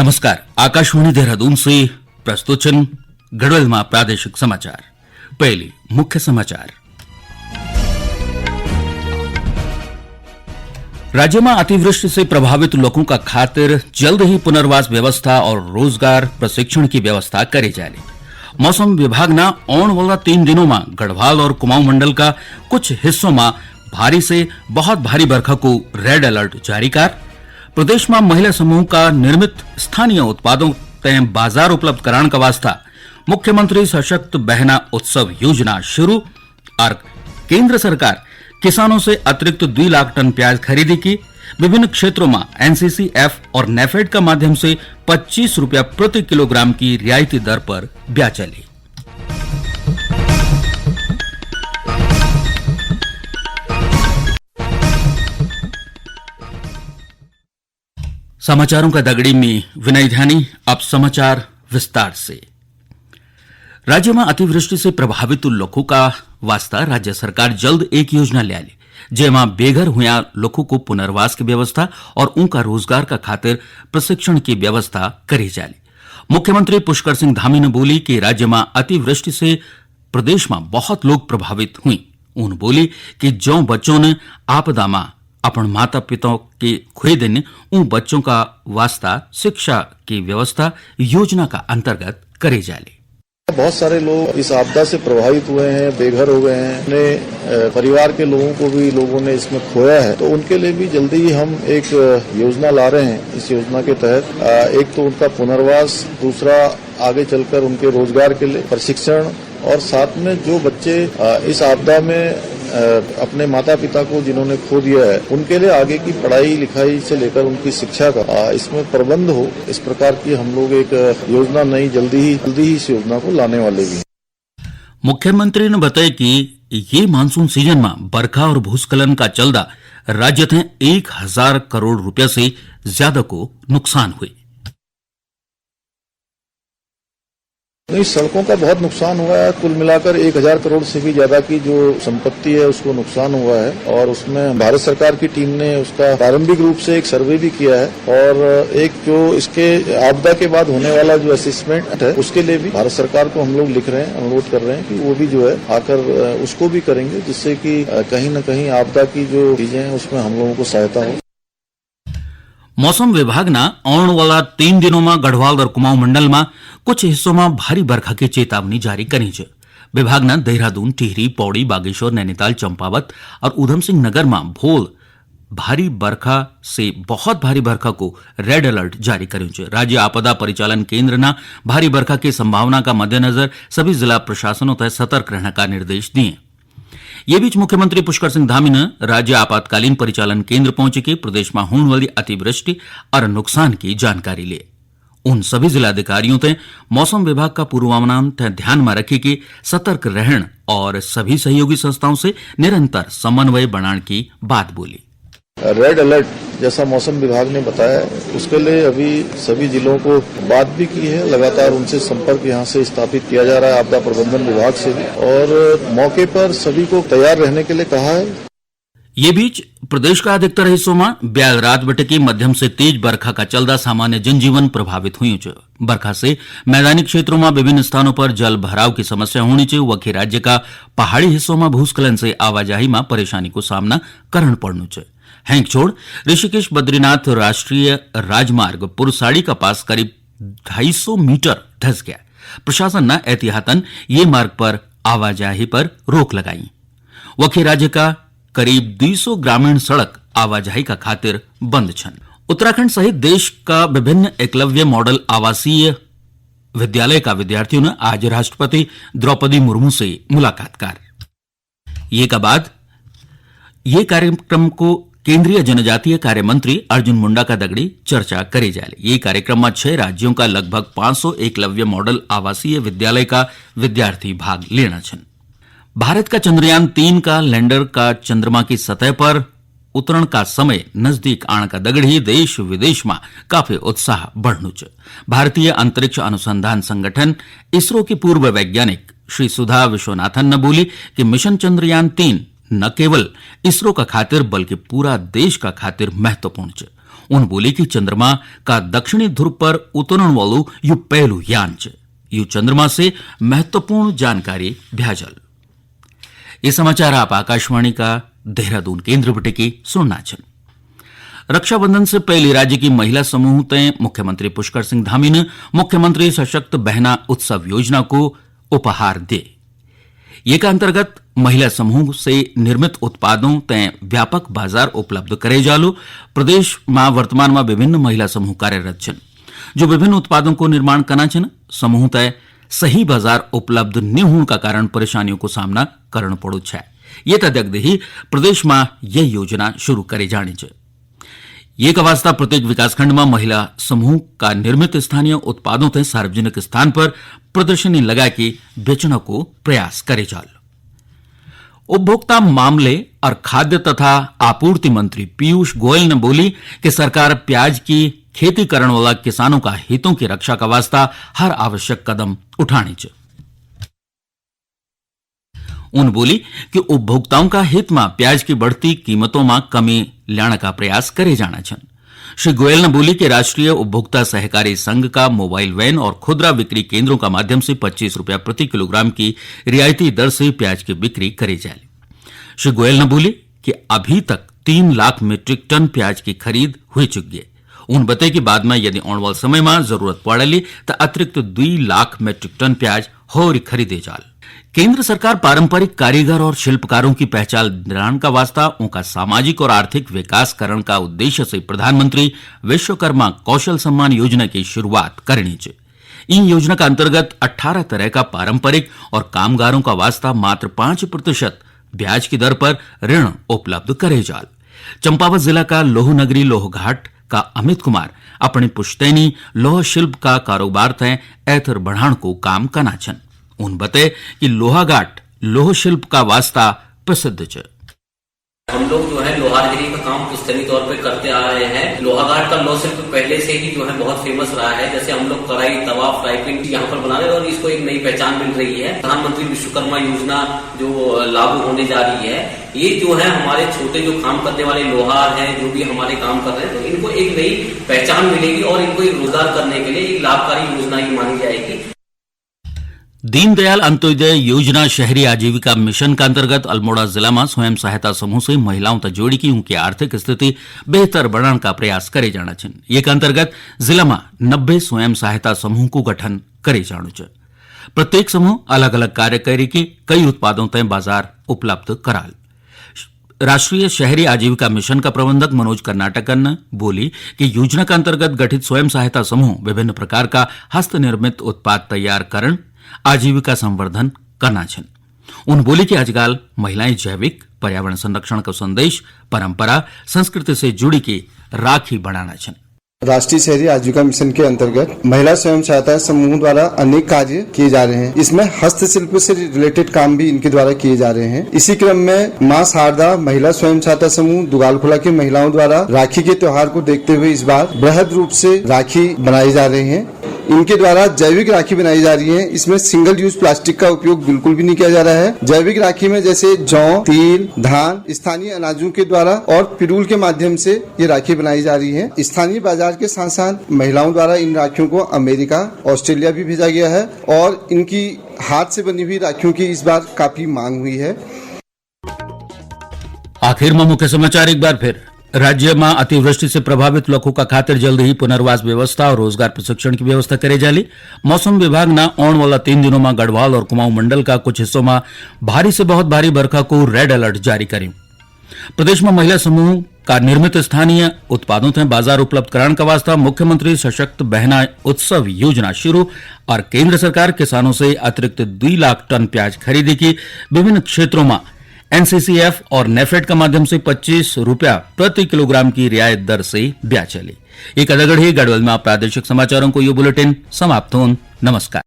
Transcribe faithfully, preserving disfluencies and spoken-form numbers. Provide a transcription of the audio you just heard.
नमस्कार, आकाशवाणी देहरादून से प्रस्तुत छन गढ़वाल मा प्रादेशिक समाचार। पहली मुख्य समाचार। राज्य मा अतिवृष्टि से प्रभावित लोगों का खातिर जल्द ही पुनर्वास व्यवस्था और रोजगार प्रशिक्षण की व्यवस्था करी जाली। मौसम विभाग ना आने वाला तीन दिनों मा गढ़वाल और कुमाऊं मंडल का कुछ हिस्सों मा भारी से बहुत भारी बरखा को रेड अलर्ट जारी कर। प्रदेश मा महिला समूह का निर्मित स्थानीय उत्पादों तय बाजार उपलब्ध कराने का वास्ता मुख्यमंत्री सशक्त बहना उत्सव योजना शुरू। और केंद्र सरकार किसानों से अतिरिक्त दो लाख टन प्याज खरीदी की। विभिन्न क्षेत्रों में एनसीसीएफ और नेफेड का माध्यम से पच्चीस रुपया प्रति किलोग्राम की रियायती दर पर ब्याज चली। समाचारों का दगड़ी में विनय ध्यानी। अब समाचार विस्तार से। राज्य में अतिवृष्टि से प्रभावित लोगों का वास्ता राज्य सरकार जल्द एक योजना ले आली, जेमा बेघर हुआ लोगों को पुनर्वास की व्यवस्था और उनका रोजगार का खातिर प्रशिक्षण की व्यवस्था करी जाली। मुख्यमंत्री पुष्कर सिंह धामी ने बोली कि राज्य में अतिवृष्टि से प्रदेश में बहुत लोग प्रभावित हुए। उन बोली कि जो बच्चों ने आपदा में अपन माता पिता के खोए दिन, उन बच्चों का वास्ता शिक्षा की व्यवस्था योजना का अंतर्गत करे जाले। बहुत सारे लोग इस आपदा से प्रभावित हुए हैं, बेघर हो गए हैं। अपने, अ, परिवार के लोगों को भी लोगों ने इसमें खोया है, तो उनके लिए भी जल्दी ही हम एक, अ, योजना ला रहे हैं। इस योजना के तहत, अ, एक तो उनका पुनर्वास, दूसरा आगे चलकर उनके रोजगार के लिए प्रशिक्षण और साथ में जो बच्चे, अ, इस आपदा में, अ, अपने माता पिता को जिन्होंने खो दिया है, उनके लिए आगे की पढ़ाई लिखाई से लेकर उनकी शिक्षा का, अ, इसमें प्रबंध हो, इस प्रकार की हम लोग एक, अ, योजना नई जल्दी ही, जल्दी ही इस योजना को लाने वाले भी हैं। मुख्यमंत्री ने बताया कि ये मानसून सीजन में बरखा और भूस्खलन का चलदा राज्य थे एक हजार करोड़ रुपया से ज्यादा को नुकसान हुए। नहीं, सड़कों का बहुत नुकसान हुआ है। कुल मिलाकर एक हजार करोड़ से भी ज्यादा की जो संपत्ति है, उसको नुकसान हुआ है और उसमें भारत सरकार की टीम ने उसका प्रारंभिक रूप से एक सर्वे भी किया है और एक जो इसके आपदा के बाद होने वाला जो असेसमेंट है, उसके लिए भी भारत सरकार को हम लोग लिख रहे हैं, अनुरोध कर रहे हैं कि वो भी जो है आकर, अ, उसको भी करेंगे, जिससे कि, अ, कहीं ना कहीं आपदा की जो चीजें हैं, उसमें हम लोगों को सहायता हो। मौसम विभाग ना आने वाला तीन दिनों में गढ़वाल और कुमाऊं मंडल में कुछ हिस्सों में भारी बरखा की चेतावनी जारी करी च। विभाग ने देहरादून, टिहरी, पौड़ी, बागेश्वर, नैनीताल, चंपावत और ऊधम सिंह नगर में भोल भारी बरखा से बहुत भारी बरखा को रेड अलर्ट जारी कर्यो च। राज्य आपदा परिचालन केंद्र ना भारी बरखा की संभावना का मद्देनजर सभी जिला प्रशासनों तय सतर्क रहने का निर्देश दिए। ये बीच मुख्यमंत्री पुष्कर सिंह धामी ने राज्य आपातकालीन परिचालन केंद्र पहुंच के प्रदेश में होने वाली अतिवृष्टि और नुकसान की जानकारी ली। उन सभी जिलाधिकारियों ते मौसम विभाग का पूर्वानुमान ते ध्यान में रखी के सतर्क रहन और सभी सहयोगी संस्थाओं से निरंतर समन्वय बनाने की बात बोली। रेड अलर्ट जैसा मौसम विभाग ने बताया है, उसके लिए अभी सभी जिलों को बात भी की है, लगातार उनसे संपर्क यहाँ से स्थापित किया जा रहा है आपदा प्रबंधन विभाग से भी, और मौके पर सभी को तैयार रहने के लिए कहा है। ये बीच प्रदेश का अधिकतर हिस्सों में ब्याल रात बटे की मध्यम से तेज बरखा का चलदा सामान्य जनजीवन प्रभावित हुई च। बरखा से मैदानी क्षेत्रों में विभिन्न स्थानों पर जल भराव की समस्या होनी च। वखे राज्य का पहाड़ी हिस्सों में भूस्खलन से आवाजाही में परेशानी को सामना करण पड़नु च। हैंक छोड़ ऋषिकेश बद्रीनाथ राष्ट्रीय राजमार्ग पुरसाड़ी का पास करीब ढाई सौ मीटर धस गया। प्रशासन ने एहतियातन ये मार्ग पर आवाजाही पर रोक लगाई। वखे राज्य का करीब दो सौ ग्रामीण सड़क आवाजाही का खातिर बंद छन। उत्तराखंड सहित देश का विभिन्न एकलव्य मॉडल आवासीय विद्यालय का विद्यार्थियों ने आज राष्ट्रपति द्रौपदी मुर्मू से मुलाकात कर। ये का बाद ये कार्यक्रम को केंद्रीय जनजातीय कार्य मंत्री अर्जुन मुंडा का दगड़ी चर्चा करे जाले। ये कार्यक्रम में छह राज्यों का लगभग पाँच सौ एकलव्य मॉडल आवासीय विद्यालय का विद्यार्थी भाग लेना छन। भारत का चंद्रयान तीन का लैंडर का चंद्रमा की सतह पर उतरण का समय नजदीक आण का दगड़ी देश विदेश में काफी उत्साह बढ़नु च। भारतीय अंतरिक्ष अनुसंधान संगठन इसरो की पूर्व वैज्ञानिक श्री सुधा विश्वनाथन ने बोली कि मिशन चंद्रयान तीन न केवल इसरो का खातिर बल्कि पूरा देश का खातिर महत्वपूर्ण च। उन बोली कि चंद्रमा का दक्षिणी ध्रुव पर उतरण वालू यु पहलू यान च। यु चंद्रमा से महत्वपूर्ण जानकारी भ्याजल। ये समाचार आप आकाशवाणी का देहरादून केंद्र बटे की सुनना छन। रक्षाबंधन से पहले राज्य की महिला समूह तय मुख्यमंत्री पुष्कर सिंह धामी ने मुख्यमंत्री सशक्त बहना उत्सव योजना को उपहार दे। ये का अंतर्गत महिला समूह से निर्मित उत्पादों तय व्यापक बाजार उपलब्ध करे जालो। प्रदेश में वर्तमान में विभिन्न महिला समूह कार्यरत छन, जो विभिन्न उत्पादों को निर्माण करना छन। समूह तय सही बाजार उपलब्ध न होने का कारण परेशानियों को सामना करना पड़ो छे। ये तय देखते ही प्रदेश में यह योजना शुरू करे जानी छे। ये का वास्ता प्रत्येक विकासखंड में महिला समूह का निर्मित स्थानीय उत्पादों तय सार्वजनिक स्थान पर प्रदर्शनी लगा के बेचने को प्रयास करे जाल। उपभोक्ता मामले और खाद्य तथा आपूर्ति मंत्री पीयूष गोयल ने बोली कि सरकार प्याज की खेती करण वाला किसानों का हितों की रक्षा का वास्ता हर आवश्यक कदम उठानी च। उन बोली कि उपभोक्ताओं का हित में प्याज की बढ़ती कीमतों में कमी लाने का प्रयास करे जाना छन। श्री गोयल ने बोली कि राष्ट्रीय उपभोक्ता सहकारी संघ का मोबाइल वैन और खुदरा बिक्री केंद्रों का माध्यम से पच्चीस रुपया प्रति किलोग्राम की रियायती दर से प्याज की बिक्री करे जाए। श्री गोयल ने बोली कि अभी तक तीन लाख मीट्रिक टन प्याज की खरीद हुई चुकी है। उन बताए कि बाद में यदि आने वाले समय में जरूरत पड़ेली, तो अतिरिक्त दुई लाख मीट्रिक टन प्याज होर खरीदे जाल। केंद्र सरकार पारंपरिक कारीगर और शिल्पकारों की पहचान दिलाने का वास्ता उनका सामाजिक और आर्थिक विकास करण का उद्देश्य से प्रधानमंत्री विश्वकर्मा कौशल सम्मान योजना की शुरुआत करनी च। इन योजना का अंतर्गत अठारह तरह का पारंपरिक और कामगारों का वास्ता मात्र पाँच प्रतिशत ब्याज की दर पर ऋण उपलब्ध करे जाल। चंपावत जिला का लोहनगरी लोहघाट का अमित कुमार अपने पुश्तैनी लोह शिल्प का कारोबार तय ऐतर बढ़ाण को काम कना छन। उन बते कि लोहाघाट लोह शिल्प का वास्ता प्रसिद्ध च। हम लोग जो है लोहारगिरी का काम पुश्तैनी तौर पे करते आ रहे हैं। लोहाघाट का लोह शिल्प पहले से ही जो है बहुत फेमस रहा है। जैसे हम लोग कढ़ाई, तवा, फ्राई पैन यहाँ पर बना रहे हैं और इसको एक नई पहचान मिल रही है। प्रधानमंत्री विश्वकर्मा योजना जो लागू होने जा रही है, ये जो है हमारे छोटे जो काम करने वाले लोहार हैं, जो भी हमारे काम कर रहे हैं, तो इनको एक नई पहचान मिलेगी और इनको एक रोजगार करने के लिए एक लाभकारी योजना ये मानी जाएगी। दीनदयाल अंत्योदय योजना शहरी आजीविका मिशन का अंतर्गत अल्मोड़ा जिला में स्वयं सहायता समूह से महिलाओं तक जोड़ी की उनकी आर्थिक स्थिति बेहतर बनाने का प्रयास करे जाना छन। ये का अंतर्गत जिला में नब्बे स्वयं सहायता समूह को गठन करे जानो च। प्रत्येक समूह अलग-अलग कार्य करे के कई उत्पादों तय बाजार उपलब्ध कराल। राष्ट्रीय शहरी आजीविका मिशन का प्रबंधक मनोज कर्नाटकन बोली कि योजना का अंतर्गत गठित स्वयं सहायता समूह विभिन्न प्रकार का हस्तनिर्मित उत्पाद तैयार करण, आजीविका संवर्धन करना छन। उन बोली कि आजकल महिलाएं जैविक पर्यावरण संरक्षण का संदेश, परंपरा, संस्कृति से जुड़ी के राखी बनाना छन। राष्ट्रीय शहरी आजीविका मिशन के अंतर्गत महिला स्वयं सहायता समूह द्वारा अनेक कार्य किए जा रहे हैं। इसमें हस्तशिल्प से रिलेटेड काम भी इनके द्वारा किए जा रहे हैं। इसी क्रम में मां शारदा महिला स्वयं सहायता समूह दुगालखोला की महिलाओं द्वारा राखी के त्योहार को देखते हुए इस बार बृहद रूप से राखी बनाई जा रही है। इनके द्वारा जैविक राखी बनाई जा रही है। इसमें सिंगल यूज प्लास्टिक का उपयोग बिल्कुल भी नहीं किया जा रहा है। जैविक राखी में जैसे जौ, तिल, धान, स्थानीय अनाजों के द्वारा और पिरूल के माध्यम से ये राखी बनाई जा रही है। स्थानीय बाजार के साथ साथ महिलाओं द्वारा इन राखियों को अमेरिका, ऑस्ट्रेलिया भी भेजा गया है और इनकी हाथ से बनी हुई राखियों की इस बार काफी मांग हुई है। आखिर में मुख्य समाचार एक बार फिर। राज्य में अतिवृष्टि से प्रभावित लोगों का खातिर जल्द ही पुनर्वास व्यवस्था और रोजगार प्रशिक्षण की व्यवस्था करे जाली। मौसम विभाग ने आने वाला तीन दिनों में गढ़वाल और कुमाऊं मंडल का कुछ हिस्सों में भारी से बहुत भारी बरखा को रेड अलर्ट जारी करी। प्रदेश में महिला समूह का निर्मित स्थानीय उत्पादों से बाजार उपलब्ध कराने का वास्ता मुख्यमंत्री सशक्त बहना उत्सव योजना शुरू और केंद्र सरकार किसानों से अतिरिक्त दो लाख टन प्याज खरीदी की विभिन्न क्षेत्रों में एनसीसीएफ और नेफेड के माध्यम से पच्चीस रुपया प्रति किलोग्राम की रियायत दर से ब्याज चली। एक अदगढ़ ही गढ़वाल में प्रादेशिक समाचारों को यो बुलेटिन समाप्त होन। नमस्कार।